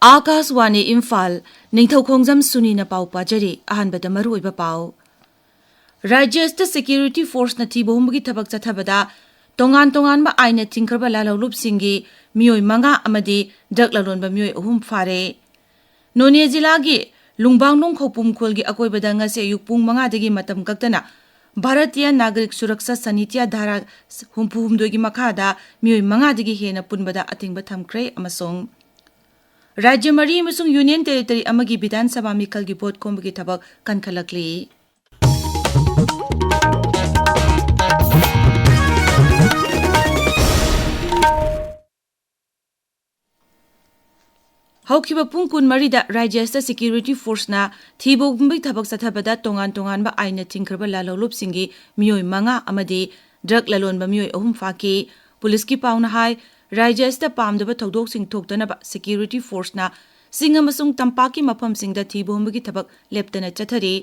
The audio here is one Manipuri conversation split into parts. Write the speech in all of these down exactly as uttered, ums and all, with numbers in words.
ꯑꯥꯀꯥꯁꯋꯥꯅꯤ ꯏꯝꯐꯥꯜ, ꯅꯤꯡꯊꯧꯈꯣꯡꯖꯝ ꯁꯨꯅꯤꯅ ꯄꯥꯎ ꯄꯥꯖꯔꯤ꯫ ꯑꯍꯥꯟꯕꯗ ꯃꯔꯨꯑꯣꯏꯕ ꯄꯥꯎ꯫ ꯔꯥꯖ꯭ꯌ ꯑꯁꯤꯗ ꯁꯦꯀ꯭ꯌꯨꯔꯤꯇꯤ ꯐꯣꯔꯁꯅ ꯊꯤꯕ ꯍꯨꯝꯕꯒꯤ ꯊꯕꯛ ꯆꯠꯊꯕꯗ ꯇꯣꯉꯥꯟ ꯇꯣꯉꯥꯟꯕ ꯑꯥꯏꯟꯅ ꯊꯤꯡꯈ꯭ꯔꯕ ꯂꯥꯜꯍꯧꯂꯨꯞꯁꯤꯡꯒꯤ ꯃꯤꯑꯣꯏ ꯃꯉꯥ ꯑꯃꯗꯤ ꯗ꯭ꯔꯒ ꯂꯂꯣꯟꯕ ꯃꯤꯑꯣꯏ ꯑꯍꯨꯝ ꯐꯥꯔꯦ꯫ ꯅꯣꯅꯦ ꯖꯤꯂꯥꯒꯤ ꯂꯨꯡꯕꯥꯡꯂꯣꯡ ꯈꯧꯄꯨꯝ ꯈꯨꯜꯒꯤ ꯑꯀꯣꯏꯕꯗ ꯉꯁꯤ ꯑꯌꯨꯛ ꯄꯨꯡ ꯃꯉꯥꯗꯒꯤ ꯃꯇꯝ ꯀꯛꯇꯅ ꯚꯥꯔꯇꯤꯌ ꯅꯥꯒꯔꯤꯛ ꯁꯨꯔꯛꯁꯥ ꯁꯥꯅꯤꯙ꯭ꯌ ꯙꯥꯔꯥ ꯍꯨꯝꯐꯨ ꯍꯨꯝꯗꯣꯏꯒꯤ ꯃꯈꯥꯗ ꯃꯤꯑꯣꯏ ꯃꯉꯥꯗꯒꯤ ꯍꯦꯟꯅ ꯄꯨꯟꯕꯗ ꯑꯊꯤꯡꯕ ꯊꯝꯈ꯭ꯔꯦ ꯑꯃꯁꯨꯡ ꯔꯥꯖ꯭ꯌ ꯃꯔꯤ ꯑꯃꯁꯨꯡ ꯌꯨꯅꯤꯌꯟ ꯇꯦꯔꯤꯇꯣꯔꯤ ꯑꯃꯒꯤ ꯕꯤꯙꯥꯟ ꯁꯚꯥ ꯃꯤꯈꯜꯒꯤ ꯚꯣꯠ ꯈꯣꯝꯕꯒꯤ ꯊꯕꯛ ꯀꯟꯈꯠꯂꯛꯂꯤ꯫ ꯍꯧꯈꯤꯕ ꯄꯨꯡ ꯀꯨꯟꯃꯔꯤꯗ ꯔꯥꯖ꯭ꯌ ꯑꯁꯤꯗ ꯁꯦꯀ꯭ꯌꯨꯔꯤꯇꯤ ꯐꯣꯔꯁꯅ ꯊꯤꯕ ꯍꯨꯝꯕꯒꯤ ꯊꯕꯛ ꯆꯠꯊꯕꯗ ꯇꯣꯉꯥꯟ ꯇꯣꯉꯥꯟꯕ ꯑꯥꯏꯟꯅ ꯊꯤꯡꯈ꯭ꯔꯕ ꯂꯥꯜꯍꯧꯂꯨꯞꯁꯤꯡꯒꯤ ꯃꯤꯑꯣꯏ ꯃꯉꯥ ꯑꯃꯗꯤ ꯗ꯭ꯔꯒ ꯂꯂꯣꯟꯕ ꯃꯤꯑꯣꯏ ꯑꯍꯨꯝ ꯐꯥꯈꯤ꯫ ꯄꯨꯂꯤꯁꯀꯤ ꯄꯥꯎꯅ ꯍꯥꯏ, ꯔꯥꯖ꯭ꯌ ꯑꯁꯤꯗ ꯄꯥꯝꯗꯕ ꯊꯧꯗꯣꯛꯁꯤꯡ ꯊꯣꯛꯇꯅꯕ ꯁꯦꯀ꯭ꯌꯨꯔꯤꯇꯤ ꯐꯣꯔꯁꯅ ꯆꯤꯡ ꯑꯃꯁꯨꯡ ꯇꯝꯄꯥꯛꯀꯤ ꯃꯐꯝꯁꯤꯡꯗ ꯊꯤꯕ ꯍꯨꯝꯕꯒꯤ ꯊꯕꯛ ꯂꯦꯞꯇꯅ ꯆꯠꯊꯔꯤ꯫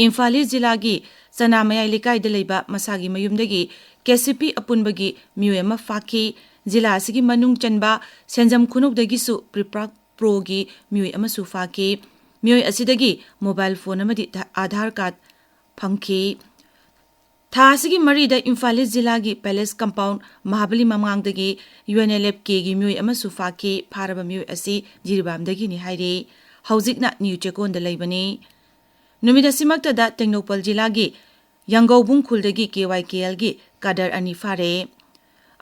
ꯏꯝꯐꯥꯜ ꯏꯁ ꯖꯤꯂꯥꯒꯤ ꯆꯅꯥꯃꯌꯥꯏ ꯂꯩꯀꯥꯏꯗ ꯂꯩꯕ ꯃꯁꯥꯒꯤ ꯃꯌꯨꯝꯗꯒꯤ ꯀꯦ ꯁꯤ ꯄꯤ ꯑꯄꯨꯟꯕꯒꯤ ꯃꯤꯑꯣꯏ ꯑꯃ ꯐꯥꯈꯤ꯫ ꯖꯤꯂꯥ ꯑꯁꯤꯒꯤ ꯃꯅꯨꯡ ꯆꯟꯕ ꯁꯦꯟꯖꯝ ꯈꯨꯅꯧꯗꯒꯤꯁꯨ ꯄ꯭ꯔꯤꯄ꯭ꯔꯥꯛ ꯄ꯭ꯔꯣꯒꯤ ꯃꯤꯑꯣꯏ ꯑꯃꯁꯨ ꯐꯥꯈꯤ꯫ ꯃꯤꯑꯣꯏ ꯑꯁꯤꯗꯒꯤ ꯃꯣꯕꯥꯏꯜ ꯐꯣꯟ ꯑꯃꯗꯤ ꯙ-, ꯑꯥꯙꯥꯔ ꯀꯥꯔꯗ ꯐꯪꯈꯤ꯫ ꯊꯥ ꯑꯁꯤꯒꯤ ꯃꯔꯤꯗ ꯏꯝꯐꯥꯜ ꯏꯁ ꯖꯤꯂꯥꯒꯤ ꯄꯦꯂꯦꯁ ꯀꯝꯄꯥꯎꯟ ꯃꯍꯥꯕꯂꯤ ꯃꯃꯥꯡꯗꯒꯤ ꯌꯨ ꯑꯦꯟ ꯑꯦꯜ ꯑꯦꯐ ꯀꯦꯒꯤ ꯃꯤꯑꯣꯏ ꯑꯃꯁꯨ ꯐꯥꯈꯤ꯫ ꯐꯥꯔꯕ ꯃꯤꯑꯣꯏ ꯑꯁꯤ ꯖꯤꯔꯤꯕꯥꯝꯗꯒꯤꯅꯤ ꯍꯥꯏꯔꯤ꯫ ꯍꯧꯖꯤꯛꯅ ꯅ꯭ꯌꯨ ꯆꯦꯀꯣꯟꯗ ꯂꯩꯕꯅꯤ꯫ ꯅꯨꯃꯤꯠ ꯑꯁꯤꯃꯛꯇꯗ ꯇꯦꯡꯅꯧꯄꯜ ꯖꯤꯂꯥꯒꯤ ꯌꯥꯡꯒꯧꯕꯨꯡ ꯈꯨꯜꯗꯒꯤ ꯀꯦ ꯋꯥꯏ ꯀꯦ ꯑꯦꯜꯒꯤ ꯀꯥꯗꯔ ꯑꯅꯤ ꯐꯥꯔꯦ꯫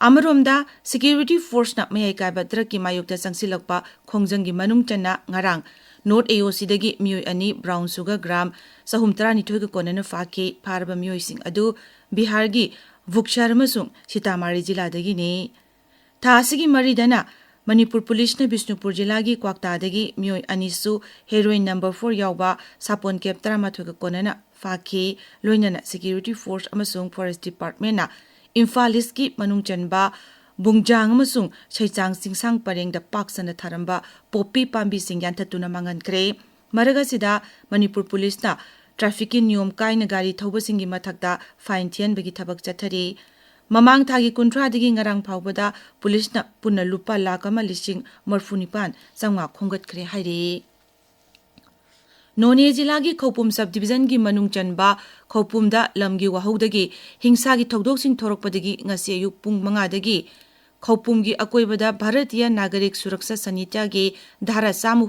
ꯑꯃꯔꯣꯝꯗ, ꯁꯦꯀ꯭ꯌꯨꯔꯤꯇꯤ ꯐꯣꯔꯁꯅ ꯃꯌꯥꯏ ꯀꯥꯏꯕ ꯗ꯭ꯔꯒꯀꯤ ꯃꯥꯌꯣꯛꯇ ꯆꯪꯁꯤꯜꯂꯛꯄ ꯈꯣꯡꯖꯪꯒꯤ ꯃꯅꯨꯡ ꯆꯟꯅ ꯉꯔꯥꯡ ꯅꯣꯔꯠ ꯑꯦ ꯑꯣ ꯁꯤꯗꯒꯤ ꯃꯤꯑꯣꯏ ꯑꯅꯤ ꯕ꯭ꯔꯥꯎꯟ ꯁꯨꯒꯔ ꯒ꯭ꯔꯥꯝ ꯆꯍꯨꯝ ꯇꯔꯥꯅꯤꯊꯣꯏꯒ ꯀꯣꯟꯅꯅ ꯐꯥꯈꯤ꯫ ꯐꯥꯔꯕ ꯃꯤꯑꯣꯏꯁꯤꯡ ꯑꯗꯨ ꯕꯤꯍꯥꯔꯒꯤ ꯚꯨꯛꯁꯔ ꯑꯃꯁꯨꯡ ꯁꯤꯇꯥꯃꯥꯔꯤ ꯖꯤꯂꯥꯗꯒꯤꯅꯤ꯫ ꯊꯥ ꯑꯁꯤꯒꯤ ꯃꯔꯤꯗꯅ ꯃꯅꯤꯄꯨꯔ ꯄꯨꯂꯤꯁꯅ ꯕꯤꯁꯅꯨꯄꯨꯔ ꯖꯤꯂꯥꯒꯤ ꯀ꯭ꯋꯥꯛꯇꯥꯗꯒꯤ ꯃꯤꯑꯣꯏ ꯑꯅꯤꯁꯨ ꯍꯦꯔꯣꯏꯟ ꯅꯝꯕꯔ ꯐꯣꯔ ꯌꯥꯎꯕ ꯁꯥꯄꯣꯟ ꯀꯦꯞ ꯇꯔꯥꯃꯥꯊꯣꯏꯒ ꯀꯣꯟꯅꯅ ꯐꯥꯈꯤ꯫ ꯂꯣꯏꯅꯅ ꯁꯦꯀ꯭ꯌꯨꯔꯤꯇꯤ ꯐꯣꯔꯁ ꯑꯃꯁꯨꯡ ꯐꯣꯔꯦꯁ ꯗꯤꯄꯥꯔꯠꯃꯦꯟꯅ ꯏꯝꯐꯥꯜ ꯏꯁꯀꯤ ꯃꯅꯨꯡ ꯆꯟꯕ ꯕꯨꯡꯖꯥꯡ ꯑꯃꯁꯨꯡ ꯁꯩꯆꯥꯡ ꯆꯤꯡꯁꯥꯡ ꯄꯔꯦꯡꯗ ꯄꯥꯛ ꯁꯟꯅ ꯊꯥꯔꯝꯕ ꯄꯣꯄꯤ ꯄꯥꯝꯕꯤꯁꯤꯡ ꯌꯥꯟꯊꯠꯇꯨꯅ ꯃꯥꯡꯍꯟꯈ꯭ꯔꯦ꯫ ꯃꯔꯛ ꯑꯁꯤꯗ, ꯃꯅꯤꯄꯨꯔ ꯄꯨꯂꯤꯁꯅ ꯇ꯭ꯔꯥꯐꯤꯛꯀꯤ ꯅꯤꯌꯣꯝ ꯀꯥꯏꯅ ꯒꯥꯔꯤ ꯊꯧꯕꯁꯤꯡꯒꯤ ꯃꯊꯛꯇ ꯐꯥꯏꯟ ꯊꯤꯍꯟꯕꯒꯤ ꯊꯕꯛ ꯆꯠꯊꯔꯤ꯫ ꯃꯃꯥꯡ ꯊꯥꯒꯤ ꯀꯨꯟꯊ꯭ꯔꯥꯗꯒꯤ ꯉꯔꯥꯡ ꯐꯥꯎꯕꯗ ꯄꯨꯂꯤꯁꯅ ꯄꯨꯟꯅ ꯂꯨꯄꯥ ꯂꯥꯈ ꯑꯃ ꯂꯤꯁꯤꯡ ꯃꯔꯤꯐꯨ ꯅꯤꯄꯥꯟ ꯆꯥꯝꯃꯉꯥ ꯈꯣꯝꯒꯠꯈ꯭ꯔꯦ ꯍꯥꯏꯔꯤ꯫ ꯅꯣꯅꯦ ꯖꯤꯂꯥꯒꯤ ꯈꯧꯄꯨꯝ ꯁꯕ ꯗꯤꯕꯤꯖꯟꯒꯤ ꯃꯅꯨꯡ ꯆꯟꯕ ꯈꯧꯄꯨꯝꯗ ꯂꯝꯒꯤ ꯋꯥꯍꯧꯗꯒꯤ ꯍꯤꯡꯁꯥꯒꯤ ꯊꯧꯗꯣꯛꯁꯤꯡ ꯊꯣꯔꯛꯄꯗꯒꯤ ꯉꯁꯤ ꯑꯌꯨꯛ ꯄꯨꯡ ꯃꯉꯥꯗꯒꯤ ꯈꯧꯄꯨꯝꯒꯤ ꯑꯀꯣꯏꯕꯗ ꯚꯥꯔꯇꯤꯌ ꯅꯥꯒꯔꯤꯛ ꯁꯨꯔꯛꯁꯥ ꯁꯥꯅꯤꯇ꯭ꯌꯒꯤ ꯙꯥꯔꯥ ꯆꯥꯝꯃ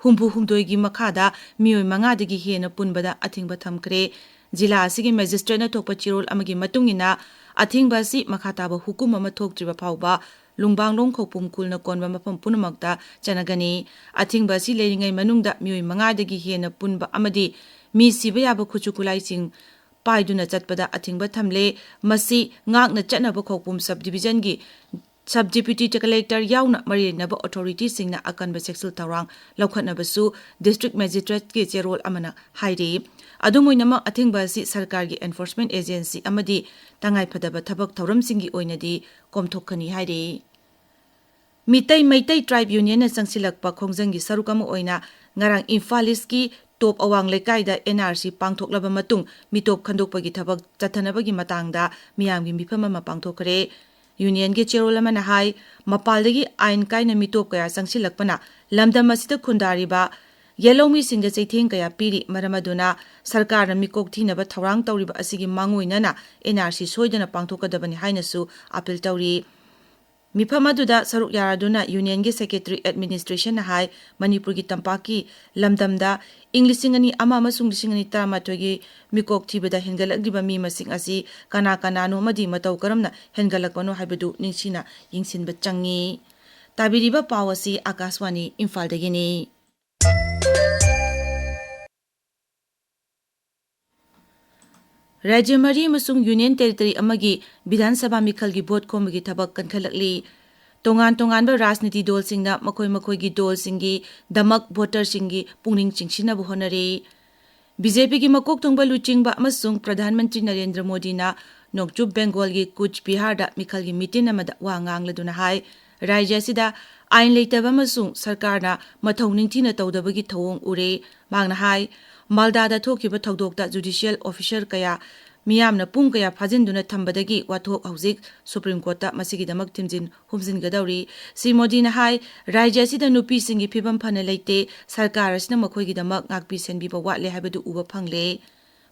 ꯍꯨꯝꯐꯨ ꯍꯨꯝꯗꯣꯏꯒꯤ ꯃꯈꯥꯗ ꯃꯤꯑꯣꯏ ꯃꯉꯥꯗꯒꯤ ꯍꯦꯟꯅ ꯄꯨꯟꯕꯗ ꯑꯊꯤꯡꯕ ꯊꯝꯈ꯭ꯔꯦ꯫ ꯖꯤꯂꯥ ꯑꯁꯤꯒꯤ ꯃꯦꯖꯤꯁꯇ꯭ꯔꯦꯠꯅ ꯊꯣꯛꯄ ꯆꯦꯔꯣꯜ ꯑꯃꯒꯤ ꯃꯇꯨꯡ ꯏꯟꯅ, ꯑꯊꯤꯡꯕ ꯑꯁꯤ ꯃꯈꯥ ꯇꯥꯕ ꯍꯨꯀꯨꯝ ꯑꯃ ꯊꯣꯛꯇ꯭ꯔꯤꯕ ꯐꯥꯎꯕ ꯂꯨꯡꯕꯥꯡꯂꯣꯡ ꯈꯧꯄꯨꯝ ꯈꯨꯜꯅ ꯀꯣꯟꯕ ꯃꯐꯝ ꯄꯨꯝꯅꯃꯛꯇ ꯆꯠꯅꯒꯅꯤ꯫ ꯑꯊꯤꯡꯕ ꯑꯁꯤ ꯂꯩꯔꯤꯉꯩ ꯃꯅꯨꯡꯗ ꯃꯤꯑꯣꯏ ꯃꯉꯥꯗꯒꯤ ꯍꯦꯟꯅ ꯄꯨꯟꯕ ꯑꯃꯗꯤ ꯃꯤ ꯁꯤꯕ ꯌꯥꯕ ꯈꯨꯠꯁꯨ ꯈꯨꯠꯂꯥꯏꯁꯤꯡ ꯄꯥꯏꯗꯨꯅ ꯆꯠꯄꯗ ꯑꯊꯤꯡꯕ ꯊꯝꯂꯦ꯫ ꯃꯁꯤ ꯉꯥꯛꯅ ꯆꯠꯅꯕ ꯈꯧꯄꯨꯝ ꯁꯕ ꯗꯤꯕꯤꯖꯟꯒꯤ ꯁꯕ ꯗꯤꯄ꯭ꯌꯨꯇꯤ ꯀꯂꯦꯛꯇꯔ ꯌꯥꯎꯅ ꯃꯔꯤ ꯂꯩꯅꯕ ꯑꯣꯊꯣꯔꯤꯇꯤꯁꯤꯡꯅ ꯑꯀꯟꯕ ꯆꯦꯛꯁꯤꯜ ꯊꯧꯔꯥꯡ ꯂꯧꯈꯠꯅꯕꯁꯨ ꯗꯤꯁꯇ꯭ꯔꯤꯛ ꯃꯦꯖꯤꯁꯇ꯭ꯔꯦꯠꯀꯤ ꯆꯦꯔꯣꯜ ꯑꯃꯅ ꯍꯥꯏꯔꯤ꯫ ꯑꯗꯨꯝ ꯑꯣꯏꯅꯃꯛ, ꯑꯊꯤꯡꯕ ꯑꯁꯤ ꯁꯔꯀꯥꯔꯒꯤ ꯑꯦꯟꯐꯣꯔꯁꯃꯦꯟ ꯑꯦꯖꯦꯟꯁꯤ ꯑꯃꯗꯤ ꯇꯉꯥꯏꯐꯗꯕ ꯊꯕꯛ ꯊꯧꯔꯝꯁꯤꯡꯒꯤ ꯑꯣꯏꯅꯗꯤ ꯀꯣꯝꯊꯣꯛꯀꯅꯤ ꯍꯥꯏꯔꯤ꯫ ꯃꯤꯇꯩ ꯃꯩꯇꯩ ꯇ꯭ꯔꯥꯏꯕ ꯌꯨꯅꯤꯌꯟꯅ ꯆꯪꯁꯤꯜꯂꯛꯄ ꯈꯣꯡꯖꯪꯒꯤ ꯁꯔꯨꯛ ꯑꯃ ꯑꯣꯏꯅ ꯉꯔꯥꯡ ꯏꯝꯐꯥꯜ ꯏꯁꯀꯤ ꯇꯣꯞ ꯑꯋꯥꯡ ꯂꯩꯀꯥꯏꯗ ꯑꯦꯟ ꯑꯥꯔ ꯁꯤ ꯄꯥꯡꯊꯣꯛꯂꯕ ꯃꯇꯨꯡ ꯃꯤꯇꯣꯞ ꯈꯟꯗꯣꯛꯄꯒꯤ ꯊꯕꯛ ꯆꯠꯊꯅꯕꯒꯤ ꯃꯇꯥꯡꯗ ꯃꯤꯌꯥꯝꯒꯤ ꯃꯤꯐꯝ ꯑꯃ ꯄꯥꯡꯊꯣꯛꯈ꯭ꯔꯦ꯫ ꯌꯨꯅꯤꯌꯟꯒꯤ ꯆꯦꯔꯣꯜ ꯑꯃꯅ ꯍꯥꯏ, ꯃꯄꯥꯜꯗꯒꯤ ꯑꯥꯏꯟ ꯀꯥꯏꯅ ꯃꯤꯇꯣꯞ ꯀꯌꯥ ꯆꯪꯁꯤꯜꯂꯛꯄꯅ ꯂꯝꯗꯝ ꯑꯁꯤꯗ ꯈꯨꯟꯗꯥꯔꯤꯕ ꯌꯦꯜꯍꯧꯃꯤꯁꯤꯡꯗ ꯆꯩꯊꯦꯡ ꯀꯌꯥ ꯄꯤꯔꯤ꯫ ꯃꯔꯝ ꯑꯗꯨꯅ ꯁꯔꯀꯥꯔꯅ ꯃꯤꯀꯣꯛ ꯊꯤꯅꯕ ꯊꯧꯔꯥꯡ ꯇꯧꯔꯤꯕ ꯑꯁꯤꯒꯤ ꯃꯥꯡꯑꯣꯏꯅꯅ ꯑꯦꯟ ꯑꯥꯔ ꯁꯤ ꯁꯣꯏꯗꯅ ꯄꯥꯡꯊꯣꯛꯀꯗꯕꯅꯤ ꯍꯥꯏꯅꯁꯨ ꯑꯥꯄꯤꯜ ꯇꯧꯔꯤ꯫ ꯃꯤꯐꯝ ꯑꯗꯨꯗ ꯁꯔꯨꯛ ꯌꯥꯔꯗꯨꯅ ꯌꯨꯅꯤꯌꯟꯒꯤ ꯁꯦꯀ꯭ꯔꯦꯇꯔꯤ ꯑꯦꯗꯃꯤꯅꯤꯁꯇ꯭ꯔꯦꯁꯟꯅ ꯍꯥꯏ, ꯃꯅꯤꯄꯨꯔꯒꯤ ꯇꯝꯄꯥꯛꯀꯤ ꯂꯝꯗꯝꯗ ꯏꯪ ꯂꯤꯁꯤꯡ ꯑꯅꯤ ꯑꯃ ꯑꯃꯁꯨꯡ ꯂꯤꯁꯤꯡ ꯑꯅꯤ ꯇꯔꯥꯃꯥꯊꯣꯏꯒꯤ ꯃꯤꯀꯣꯛ ꯊꯤꯕꯗ ꯍꯦꯟꯒꯠꯂꯛꯂꯤꯕ ꯃꯤ ꯃꯁꯤꯡ ꯑꯁꯤ ꯀꯅꯥ ꯀꯅꯥꯅꯣ ꯑꯃꯗꯤ ꯃꯇꯧ ꯀꯔꯝꯅ ꯍꯦꯟꯒꯠꯂꯛꯄꯅꯣ ꯍꯥꯏꯕꯗꯨ ꯅꯤꯡꯁꯤꯡꯅ ꯌꯦꯡꯁꯤꯟꯕ ꯆꯪꯏ꯫ ꯇꯥꯕꯤꯔꯤꯕ ꯄꯥꯎ ꯑꯁꯤ ꯑꯥꯀꯥꯁꯋꯥꯅꯤ ꯏꯝꯐꯥꯜꯗꯒꯤꯅꯤ꯫ ꯔꯥꯖ꯭ꯌ ꯃꯔꯤ ꯑꯃꯁꯨꯡ ꯌꯨꯅꯤꯌꯟ ꯇꯦꯔꯤꯇꯣꯔꯤ ꯑꯃꯒꯤ ꯕꯤꯙꯥꯟ ꯁꯚꯥ ꯃꯤꯈꯜꯒꯤ ꯚꯣꯠ ꯈꯣꯝꯕꯒꯤ ꯊꯕꯛ ꯀꯟꯈꯠꯂꯛꯂꯤ꯫ ꯇꯣꯉꯥꯟ ꯇꯣꯉꯥꯟꯕ ꯔꯥꯖꯅꯤꯇꯤ ꯗꯣꯜꯁꯤꯡꯅ ꯃꯈꯣꯏ ꯃꯈꯣꯏꯒꯤ ꯗꯣꯜꯁꯤꯡꯒꯤ ꯗꯃꯛ ꯚꯣꯇꯔꯁꯤꯡꯒꯤ ꯄꯨꯛꯅꯤꯡ ꯆꯤꯡꯁꯤꯟꯅꯕ ꯍꯣꯠꯅꯔꯤ꯫ ꯕꯤ ꯖꯦ ꯄꯤꯒꯤ ꯃꯀꯣꯛ ꯊꯣꯡꯕ ꯂꯨꯆꯤꯡꯕ ꯑꯃꯁꯨꯡ ꯄ꯭ꯔꯙꯥꯟ ꯃꯟꯇ꯭ꯔꯤ ꯅꯔꯦꯟꯗ꯭ꯔ ꯃꯣꯗꯤꯅ ꯅꯣꯡꯆꯨꯞ ꯕꯦꯡꯒꯣꯜꯒꯤ ꯀꯨꯆ ꯕꯤꯍꯥꯔꯗ ꯃꯤꯈꯜꯒꯤ ꯃꯤꯇꯤꯟ ꯑꯃꯗ ꯋꯥ ꯉꯥꯡꯂꯗꯨꯅ ꯍꯥꯏ, ꯔꯥꯖ꯭ꯌ ꯑꯁꯤꯗ ꯑꯥꯏꯟ ꯂꯩꯇꯕ ꯑꯃꯁꯨꯡ ꯁꯔꯀꯥꯔꯅ ꯃꯊꯧ ꯅꯤꯡꯊꯤꯅ ꯇꯧꯗꯕꯒꯤ ꯊꯧꯑꯣꯡ ꯎꯔꯦ꯫ ꯃꯍꯥꯛꯅ ꯍꯥꯏ, ꯃꯥꯜꯗꯥꯗ ꯊꯣꯛꯈꯤꯕ ꯊꯧꯗꯣꯛꯇ ꯖꯨꯗꯤꯁꯤꯌꯦꯜ ꯑꯣꯐꯤꯁꯔ ꯀꯌꯥ ꯃꯤꯌꯥꯝꯅ ꯄꯨꯡ ꯀꯌꯥ ꯐꯥꯖꯤꯟꯗꯨꯅ ꯊꯝꯕꯗꯒꯤ ꯋꯥꯊꯣꯛ ꯍꯧꯖꯤꯛ ꯁꯨꯄ꯭ꯔꯤꯝ ꯀꯣꯔꯠꯇ ꯃꯁꯤꯒꯤꯗꯃꯛ ꯊꯤꯡꯖꯤꯟ ꯍꯨꯝꯖꯤꯟꯒꯗꯧꯔꯤ꯫ ꯁ꯭ꯔꯤ ꯃꯣꯗꯤꯅ ꯍꯥꯏ, ꯔꯥꯖ꯭ꯌ ꯑꯁꯤꯗ ꯅꯨꯄꯤꯁꯤꯡꯒꯤ ꯐꯤꯕꯝ ꯐꯅ ꯂꯩꯇꯦ, ꯁꯔꯀꯥꯔ ꯑꯁꯤꯅ ꯃꯈꯣꯏꯒꯤꯗꯃꯛ ꯉꯥꯛꯄꯤ ꯁꯦꯟꯕꯤꯕ ꯋꯥꯠꯂꯦ ꯍꯥꯏꯕꯗꯨ ꯎꯕ ꯐꯪꯂꯦ꯫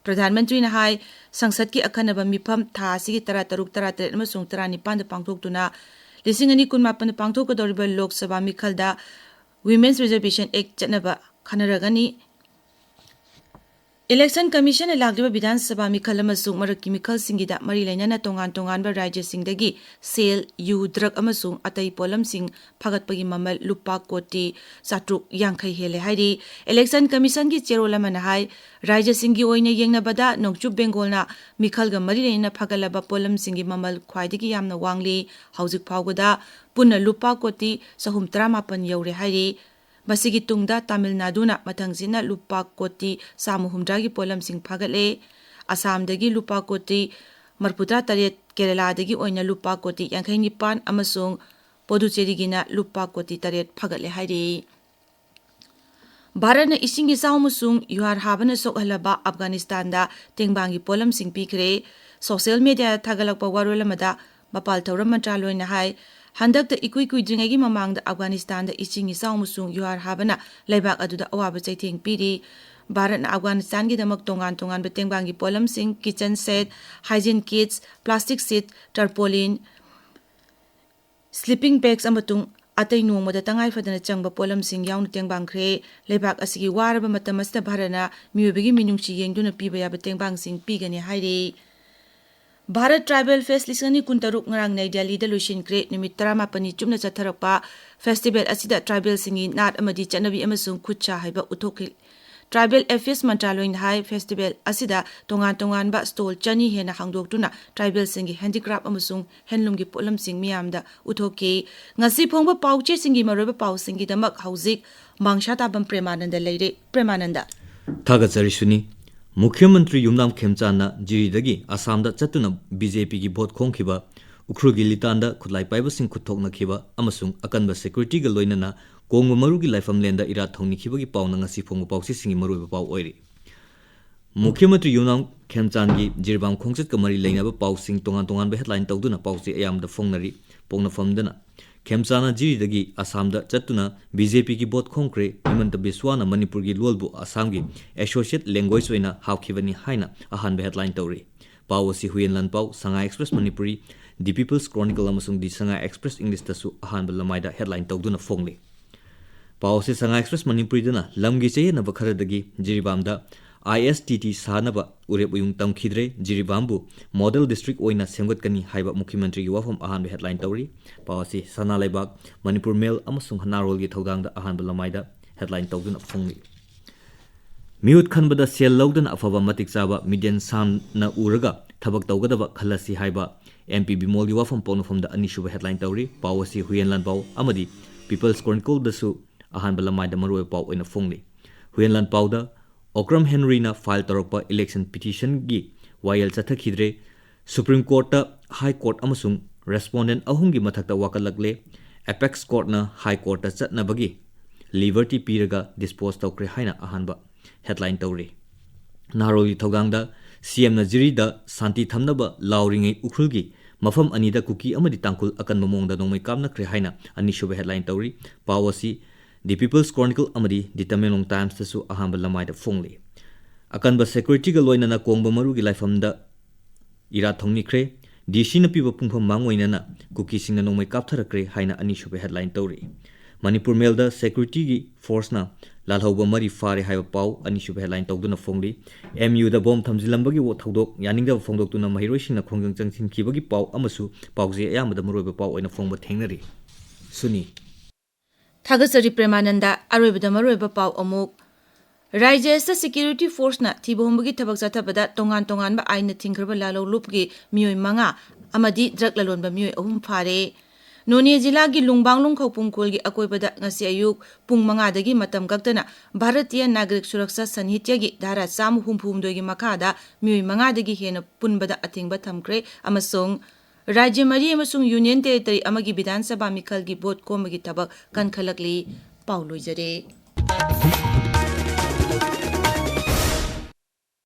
ꯄ꯭ꯔꯙꯥꯟ ꯃꯟꯇ꯭ꯔꯤꯅ ꯍꯥꯏ, ꯁꯪꯁꯠꯀꯤ ꯑꯈꯟꯅꯕ ꯃꯤꯐꯝ ꯊꯥ ꯑꯁꯤꯒꯤ ꯇꯔꯥꯇꯔꯨꯛ, ꯇꯔꯥꯇꯔꯦꯠ ꯑꯃꯁꯨꯡ ꯇꯔꯥꯅꯤꯄꯥꯟꯗ ꯄꯥꯡꯊꯣꯛꯇꯨꯅ ꯂꯤꯁꯤꯡ ꯑꯅꯤ ꯀꯨꯟꯃꯥꯄꯟꯗ ꯄꯥꯡꯊꯣꯛꯀꯗꯧꯔꯤꯕ Lok Sabha ꯃꯤꯈꯜꯗ Women's Reservation Act ꯆꯠꯅꯕ ꯈꯟꯅꯔꯒꯅꯤ꯫ Election Commissionꯅ ꯂꯥꯛꯂꯤꯕ ꯕꯤꯙꯥꯟ ꯁꯚꯥ ꯃꯤꯈꯜ ꯑꯃꯁꯨꯡ ꯃꯔꯛꯀꯤ ꯃꯤꯈꯜꯁꯤꯡꯒꯤꯗ ꯃꯔꯤ ꯂꯩꯅꯅ ꯇꯣꯉꯥꯟ ꯇꯣꯉꯥꯟꯕ ꯔꯥꯖ꯭ꯌꯁꯤꯡꯗꯒꯤ ꯁꯦꯜ, ꯌꯨ, ꯗ꯭ꯔꯒ ꯑꯃꯁꯨꯡ ꯑꯇꯩ ꯄꯣꯠꯂꯝꯁꯤꯡ ꯐꯥꯒꯠꯄꯒꯤ ꯃꯃꯜ ꯂꯨꯄꯥ ꯀꯣꯇꯤ ꯆꯥꯇ꯭ꯔꯨꯛ ꯌꯥꯡꯈꯩ ꯍꯦꯜꯂꯦ ꯍꯥꯏꯔꯤ꯫ Election Commissionꯒꯤ ꯆꯦꯔꯣꯜ ꯑꯃꯅ ꯍꯥꯏ, ꯔꯥꯖ꯭ꯌꯁꯤꯡꯒꯤ ꯑꯣꯏꯅ ꯌꯦꯡꯅꯕꯗ ꯅꯣꯡꯆꯨꯞ ꯕꯦꯡꯒꯣꯜꯅ ꯃꯤꯈꯜꯒ ꯃꯔꯤ ꯂꯩꯅꯅ ꯐꯥꯒꯠꯂꯕ ꯄꯣꯠꯂꯝꯁꯤꯡꯒꯤ ꯃꯃꯜ ꯈ꯭ꯋꯥꯏꯗꯒꯤ ꯌꯥꯝꯅ ꯋꯥꯡꯂꯤ꯫ ꯍꯧꯖꯤꯛ ꯐꯥꯎꯕꯗ ꯄꯨꯟꯅ ꯂꯨꯄꯥ ꯀꯣꯇꯤ ꯆꯍꯨꯝ ꯇꯔꯥꯃꯥꯄꯟ ꯌꯧꯔꯦ ꯍꯥꯏꯔꯤ꯫ ꯃꯁꯤꯒꯤ ꯇꯨꯡꯗ ꯇꯥꯃꯤꯜ ꯅꯥꯗꯨꯅ ꯃꯊꯪꯁꯤꯠꯅ ꯂꯨꯄꯥ ꯀꯣꯇꯤ ꯆꯥꯝꯃ ꯍꯨꯝꯗ꯭ꯔꯥꯒꯤ ꯄꯣꯠꯂꯝꯁꯤꯡ ꯐꯥꯒꯠꯂꯦ꯫ ꯑꯁꯥꯝꯗꯒꯤ ꯂꯨꯄꯥ ꯀꯣꯇꯤ ꯃꯔꯤꯐꯨꯇꯔꯥ ꯇꯔꯦꯠ, ꯀꯦꯔꯂꯥꯗꯒꯤ ꯑꯣꯏꯅ ꯂꯨꯄꯥ ꯀꯣꯇꯤ ꯌꯥꯡꯈꯩ ꯅꯤꯄꯥꯟ ꯑꯃꯁꯨꯡ ꯄꯣꯗꯨꯆꯦꯔꯤꯒꯤꯅ ꯂꯨꯄꯥ ꯀꯣꯇꯤ ꯇꯔꯦꯠ ꯐꯥꯒꯠꯂꯦ ꯍꯥꯏꯔꯤ꯫ ꯚꯥꯔꯠꯅ ꯏꯁꯤꯡ ꯏꯆꯥꯎ ꯑꯃꯁꯨꯡ ꯌꯨꯍꯥꯔ ꯍꯥꯕꯅ ꯁꯣꯛꯍꯜꯂꯕ ꯑꯐꯒꯥꯅꯤꯁꯇꯥꯟꯗ ꯇꯦꯡꯕꯥꯡꯒꯤ ꯄꯣꯠꯂꯝꯁꯤꯡ ꯄꯤꯈ꯭ꯔꯦ꯫ Social mediaꯗ ꯊꯥꯒꯠꯂꯛꯄ ꯋꯥꯔꯣꯜ ꯑꯃꯗ ꯃꯄꯥꯜ ꯊꯧꯔꯝ ꯃꯟꯇ꯭ꯔꯥꯂꯣꯏꯅ ꯍꯥꯏ, ꯍꯟꯗꯛꯇ ꯏꯀꯨꯏ ꯀꯨꯏꯗ꯭ꯔꯤꯉꯩꯒꯤ ꯃꯃꯥꯡꯗ ꯑꯐꯒꯥꯅꯤꯁꯇꯥꯟꯗ ꯏꯁꯤꯡ ꯏꯆꯥꯎ ꯑꯃꯁꯨꯡ ꯌꯨꯍꯥꯔ ꯍꯥꯕꯅ ꯂꯩꯕꯥꯛ ꯑꯗꯨꯗ ꯑꯋꯥꯕ ꯆꯩꯊꯦꯡ ꯄꯤꯔꯤ꯫ ꯚꯥꯔꯠꯅ ꯑꯐꯒꯥꯅꯤꯁꯇꯥꯟꯒꯤꯗꯃꯛ ꯇꯣꯉꯥꯟ ꯇꯣꯉꯥꯟꯕ ꯇꯦꯡꯕꯥꯡꯒꯤ ꯄꯣꯠꯂꯝꯁꯤꯡ, kitchen set, hygiene kits, plastic sheet, tarpaulin, sleeping bags ꯑꯃꯁꯨꯡ ꯑꯇꯩ ꯅꯣꯡꯃꯗ ꯇꯉꯥꯏ ꯐꯗꯅ ꯆꯪꯕ ꯄꯣꯠꯂꯝꯁꯤꯡ ꯌꯥꯎꯅ ꯇꯦꯡꯕꯥꯡꯈ꯭ꯔꯦ꯫ ꯂꯩꯕꯥꯛ ꯑꯁꯤꯒꯤ ꯋꯥꯔꯕ ꯃꯇꯝ ꯑꯁꯤꯗ ꯚꯥꯔꯠꯅ ꯃꯤꯑꯣꯏꯕꯒꯤ ꯃꯤꯅꯨꯡꯁꯤ ꯌꯦꯡꯗꯨꯅ ꯄꯤꯕ ꯌꯥꯕ ꯇꯦꯡꯕꯥꯡꯁꯤꯡ ꯄꯤꯒꯅꯤ ꯍꯥꯏꯔꯤ꯫ ꯚꯥꯔꯠ Tribal Fest ꯂꯤꯁꯤꯡ ꯑꯅꯤ ꯀꯨꯟꯇꯔꯨꯛ ꯉꯔꯥꯡ ꯅꯩ ꯗꯦꯜꯂꯤꯗ ꯂꯣꯏꯁꯤꯟꯈ꯭ꯔꯦ꯫ ꯅꯨꯃꯤꯠ ꯇꯔꯥꯃꯥꯄꯟꯅꯤ ꯆꯨꯞꯅ ꯆꯠꯊꯔꯛꯄ festival ꯑꯁꯤꯗ tribalꯁꯤꯡꯒꯤ ꯅꯥꯠ ꯑꯃꯗꯤ ꯆꯠꯅꯕꯤ ꯑꯃꯁꯨꯡ ꯈꯨꯠ ꯁꯥ ꯍꯩꯕ ꯎꯠꯊꯣꯛꯈꯤ꯫ Tribal Affairs ꯃꯟꯇ꯭ꯔꯥꯂꯣꯏꯅ ꯍꯥꯏ, festival ꯑꯁꯤꯗ ꯇꯣꯉꯥꯟ ꯇꯣꯉꯥꯟꯕ stall ꯆꯅꯤ ꯍꯦꯟꯅ ꯍꯥꯡꯗꯣꯛꯇꯨꯅ tribalꯁꯤꯡꯒꯤ handicraft ꯑꯃꯁꯨꯡ handloomꯒꯤ ꯄꯣꯠꯂꯝꯁꯤꯡ ꯃꯤꯌꯥꯝꯗ ꯎꯠꯊꯣꯛꯈꯤ꯫ ꯉꯁꯤ ꯐꯣꯡꯕ ꯄꯥꯎꯆꯦꯁꯤꯡꯒꯤ ꯃꯔꯨꯑꯣꯏꯕ ꯄꯥꯎꯁꯤꯡꯒꯤꯗꯃꯛ ꯍꯧꯖꯤꯛ ꯃꯥꯡꯁꯥ ꯇꯥꯕꯝ ꯄ꯭ꯔꯦꯃꯥꯅꯟꯗ ꯂꯩꯔꯦ꯫ ꯄ꯭ꯔꯦꯃꯥꯅꯟꯗ꯫ ꯊꯥꯒꯠꯆꯔꯤ ꯁꯨꯅꯤ꯫ ꯃꯨꯈ꯭ꯌ ꯃꯟꯇ꯭ꯔꯤ ꯌꯨꯝꯅꯥꯝ ꯈꯦꯝꯆꯥꯟꯅ ꯖꯤꯔꯤꯗꯒꯤ ꯑꯁꯥꯝꯗ ꯆꯠꯇꯨꯅ ꯕꯤ ꯖꯦ ꯄꯤꯒꯤ ꯚꯣꯠ ꯈꯣꯝꯈꯤꯕ ꯎꯈ꯭ꯔꯨꯜꯒꯤ ꯂꯤꯇꯥꯟꯗ ꯈꯨꯠꯂꯥꯏ ꯄꯥꯏꯕꯁꯤꯡ ꯈꯨꯠ ꯊꯣꯛꯅꯈꯤꯕ ꯑꯃꯁꯨꯡ ꯑꯀꯟꯕ securityꯒ ꯂꯣꯏꯅꯅ ꯀꯣꯡꯕ ꯃꯔꯨꯒꯤ ꯂꯥꯏꯐꯝꯂꯦꯟꯗ ꯏꯔꯥꯠ ꯊꯧꯅꯤꯈꯤꯕꯒꯤ ꯄꯥꯎꯅ ꯉꯁꯤ ꯐꯣꯡꯕ ꯄꯥꯎꯆꯦꯁꯤꯡꯒꯤ ꯃꯔꯨꯑꯣꯏꯕ ꯄꯥꯎ ꯑꯣꯏꯔꯤ꯫ ꯃꯨꯈ꯭ꯌ ꯃꯟꯇ꯭ꯔꯤ ꯌꯨꯝꯅꯥꯝ ꯈꯦꯝꯆꯥꯟꯒꯤ ꯖꯤꯔꯤꯕꯥꯝ ꯈꯣꯡꯆꯠꯀ ꯃꯔꯤ ꯂꯩꯅꯕ ꯄꯥꯎꯁꯤꯡ ꯇꯣꯉꯥꯟ ꯇꯣꯉꯥꯟꯕ headline ꯇꯧꯗꯨꯅ ꯄꯥꯎꯆꯦ ꯑꯌꯥꯝꯕꯗ ꯐꯣꯡꯅꯔꯤ꯫ ꯄꯣꯛꯅꯐꯝꯗꯅ ꯈꯦꯝꯆꯥꯟꯅ ꯖꯤꯔꯤꯗꯒꯤ ꯑꯁꯥꯝꯗ ꯆꯠꯇꯨꯅ BJPꯒꯤ ꯚꯣꯠ ꯈꯣꯝꯈ꯭ꯔꯦ, ꯍꯤꯃꯟꯇ ꯕꯤꯁ꯭ꯋꯥꯅ ꯃꯅꯤꯄꯨꯔꯒꯤ ꯂꯣꯜꯕꯨ ꯑꯁꯥꯝꯒꯤ associate language ꯑꯣꯏꯅ ꯍꯥꯞꯈꯤꯕꯅꯤ ꯍꯥꯏꯅ ꯑꯍꯥꯟꯕ headline ꯇꯧꯔꯤ꯫ ꯄꯥꯎ ꯑꯁꯤ ꯍꯨꯌꯦꯟ ꯂꯥꯟꯄꯥꯎ, Sangai express Manipuri, The People's Chronicle ꯑꯃꯁꯨꯡ The Sangay Express Englishꯇꯁꯨ ꯑꯍꯥꯟꯕ ꯂꯃꯥꯏꯗ headline ꯇꯧꯗꯨꯅ ꯐꯣꯡꯂꯤ꯫ ꯄꯥꯎ ꯑꯁꯤ ꯁꯉꯥꯏ ꯑꯦꯛꯁꯄ꯭ꯔꯦꯁ ꯃꯅꯤꯄꯨꯔꯤꯗꯅ ꯂꯝꯒꯤ ꯆꯌꯦꯠꯅꯕ ꯈꯔꯗꯒꯤ ꯖꯤꯔꯤꯕꯥꯝꯗ ISTT ꯁꯥꯅꯕ ꯎꯔꯦꯞ ꯎꯌꯨꯡ ꯇꯝꯈꯤꯗ꯭ꯔꯦ, ꯖꯤꯔꯤꯕꯥꯝꯕꯨ model district ꯑꯣꯏꯅ ꯁꯦꯝꯒꯠꯀꯅꯤ ꯍꯥꯏꯕ ꯃꯨꯈ꯭ꯌ ꯃꯟꯇ꯭ꯔꯤꯒꯤ ꯋꯥꯐꯝ ꯑꯍꯥꯟꯕ headline ꯇꯧꯔꯤ꯫ ꯄꯥꯎ ꯑꯁꯤ ꯁꯅꯥ ꯂꯩꯕꯥꯛ, ꯃꯅꯤꯄꯨꯔ ꯃꯦꯜ ꯑꯃꯁꯨꯡ ꯅꯥꯔꯣꯜꯒꯤ ꯊꯧꯗꯥꯡꯗ ꯑꯍꯥꯟꯕ ꯂꯃꯥꯏꯗ headline ꯇꯧꯗꯨꯅ ꯐꯣꯡꯂꯤ꯫ ꯃꯤꯍꯨꯠ ꯈꯟꯕꯗ ꯁꯦꯜ ꯂꯧꯗꯅ ꯑꯐꯕ ꯃꯇꯤꯛ ꯆꯥꯕ ꯃꯤꯠꯌꯦꯡ ꯁꯥꯟꯅ ꯎꯔꯒ ꯊꯕꯛ ꯇꯧꯒꯗꯕ ꯈꯜꯂꯁꯤ ꯍꯥꯏꯕ MP ꯕꯤꯃꯣꯜꯒꯤ ꯋꯥꯐꯝ ꯄꯣꯛꯅꯐꯝꯗ ꯑꯅꯤꯁꯨꯕ headline ꯇꯧꯔꯤ꯫ ꯄꯥꯎ ꯑꯁꯤ ꯍꯨꯌꯦꯟ ꯂꯥꯟꯄꯥꯎ ꯑꯃꯗꯤ People's Chronicleꯗꯁꯨ ꯑꯍꯥꯟꯕ ꯂꯃꯥꯏꯗ ꯃꯔꯨꯑꯣꯏꯕ ꯄꯥꯎ ꯑꯣꯏꯅ ꯐꯣꯡꯂꯤ꯫ ꯍꯨꯌꯦꯟ ꯂꯥꯟꯄꯥꯎꯗ ꯑꯣꯀ꯭ꯔꯝ ꯍꯦꯟꯔꯤꯅ file ꯇꯧꯔꯛꯄ election petitionꯒꯤ ꯋꯥꯌꯦꯜ ꯆꯠꯊꯈꯤꯗ꯭ꯔꯦ꯫ Supreme Courtꯇ High Court ꯑꯃꯁꯨꯡ respondent ꯑꯍꯨꯝꯒꯤ ꯃꯊꯛꯇ ꯋꯥꯀꯠꯂꯛꯂꯦ꯫ Apex Courtꯅ High Courtꯇ ꯆꯠꯅꯕꯒꯤ liberty ꯄꯤꯔꯒ dispose ꯇꯧꯈ꯭ꯔꯦ ꯍꯥꯏꯅ ꯑꯍꯥꯟꯕ headline ꯇꯧꯔꯤ꯫ ꯅꯍꯥꯔꯣꯜꯒꯤ ꯊꯧꯗꯥꯡꯗ CMꯅ ꯖꯤꯔꯤꯗ ꯁꯥꯟꯇꯤ ꯊꯝꯅꯕ ꯂꯥꯎꯔꯤꯉꯩ ꯎꯈ꯭ꯔꯨꯜꯒꯤ ꯃꯐꯝ ꯑꯅꯤꯗ ꯀꯨꯀꯤ ꯑꯃꯗꯤ ꯇꯥꯡꯈꯨꯜ ꯑꯀꯟꯕ ꯃꯑꯣꯡꯗ ꯅꯣꯡꯃꯩ ꯀꯥꯞꯅꯈ꯭ꯔꯦ ꯍꯥꯏꯅ ꯑꯅꯤꯁꯨꯕ headline ꯇꯧꯔꯤ꯫ ꯄꯥꯎ ꯑꯁꯤ The People's Chronicle ꯑꯃꯗꯤ The Tamenglong Timesꯇꯁꯨ ꯑꯍꯥꯟꯕ ꯂꯃꯥꯏꯗ ꯐꯣꯡꯂꯤ꯫ ꯑꯀꯟꯕ securityꯒ ꯂꯣꯏꯅꯅ ꯀꯣꯡꯕ ꯃꯔꯨꯒꯤ ꯂꯥꯏꯐꯝꯗ ꯏꯔꯥꯠ ꯊꯧꯅꯤꯈ꯭ꯔꯦ꯫ DCꯅ ꯄꯤꯕ ꯄꯨꯡꯐꯝ ꯃꯥꯡꯑꯣꯏꯅꯅ ꯀꯨꯀꯤꯁꯤꯡꯅ ꯅꯣꯡꯃꯩ ꯀꯥꯞꯊꯔꯛꯈ꯭ꯔꯦ ꯍꯥꯏꯅ ꯑꯅꯤꯁꯨꯕ headline ꯇꯧꯔꯤ꯫ ꯃꯅꯤꯄꯨꯔ ꯃꯦꯜꯗ securityꯒꯤ forceꯅ ꯂꯥꯜꯍꯧꯕ ꯃꯔꯤ ꯐꯥꯔꯦ ꯍꯥꯏꯕ ꯄꯥꯎ ꯑꯅꯤꯁꯨꯕ headline ꯇꯧꯗꯨꯅ ꯐꯣꯡꯂꯤ꯫ MUꯗ bomb ꯊꯝꯖꯤꯜꯂꯝꯕꯒꯤ ꯊꯧꯗꯣꯛ ꯌꯥꯅꯤꯡꯗꯕ ꯐꯣꯡꯗꯣꯛꯇꯨꯅ ꯃꯍꯩꯔꯣꯏꯁꯤꯡꯅ ꯈꯣꯡꯖꯪ ꯆꯪꯁꯤꯟꯈꯤꯕꯒꯤ ꯄꯥꯎ ꯑꯃꯁꯨ ꯄꯥꯎꯆꯦ ꯑꯌꯥꯝꯕꯗ ꯃꯔꯨꯑꯣꯏꯕ ꯄꯥꯎ ꯑꯣꯏꯅ ꯐꯣꯡꯕ ꯊꯦꯡꯅꯔꯤ꯫ ꯁꯨꯅꯤ꯫ ꯊꯥꯒꯠꯆꯔꯤ ꯄ꯭ꯔꯦꯃꯥꯅꯟꯗ꯫ ꯑꯔꯣꯏꯕꯗ ꯃꯔꯨꯑꯣꯏꯕ ꯄꯥꯎ ꯑꯃꯨꯛ꯫ ꯔꯥꯏꯖ꯭ꯌ ꯑꯁꯤꯗ security forceꯅ ꯊꯤꯕ ꯍꯨꯝꯕꯒꯤ ꯊꯕꯛ ꯆꯠꯊꯕꯗ ꯇꯣꯉꯥꯟ ꯇꯣꯉꯥꯟꯕ ꯑꯥꯏꯟꯅ ꯊꯤꯡꯈ꯭ꯔꯕ ꯂꯥꯂꯣꯡꯂꯨꯞꯀꯤ ꯃꯤꯑꯣꯏ ꯃꯉꯥ ꯑꯃꯗꯤ drug ꯂꯂꯣꯟꯕ ꯃꯤꯑꯣꯏ ꯑꯍꯨꯝ ꯐꯥꯔꯦ꯫ ꯅꯣꯅꯦ ꯖꯤꯂꯥꯒꯤ ꯂꯨꯡꯕꯥꯡꯂꯨꯡ ꯈꯧꯄꯨꯝ ꯈꯨꯜꯒꯤ ꯑꯀꯣꯏꯕꯗ ꯉꯁꯤ ꯑꯌꯨꯛ ꯄꯨꯡ ꯃꯉꯥꯗꯒꯤ ꯃꯇꯝ ꯀꯛꯇꯅ ꯚꯥꯔꯇꯤꯌ ꯅꯥꯒꯔꯤꯛ ꯁꯨꯔꯛꯁꯥ ꯁꯟꯍꯤꯇ꯭ꯌꯒꯤ ꯙꯥꯔꯥ ꯆꯥꯝꯃ ꯍꯨꯝꯐꯨ ꯍꯨꯝꯗꯣꯏꯒꯤ ꯃꯈꯥꯗ ꯃꯤꯑꯣꯏ ꯃꯉꯥꯗꯒꯤ ꯍꯦꯟꯅ ꯄꯨꯟꯕꯗ ꯑꯊꯤꯡꯕ ꯊꯝꯈ꯭ꯔꯦ ꯑꯃꯁꯨꯡ ꯔꯥꯖ꯭ꯌ ꯃꯔꯤ ꯑꯃꯁꯨꯡ Union Territory ꯑꯃꯒꯤ ꯕꯤꯙꯥꯟ ꯁꯚꯥ ꯃꯤꯈꯜꯒꯤ ꯚꯣꯠ ꯈꯣꯝꯕꯒꯤ ꯊꯕꯛ ꯀꯟꯈꯠꯂꯛꯂꯤ꯫ ꯄꯥꯎ ꯂꯣꯏꯖꯔꯦ꯫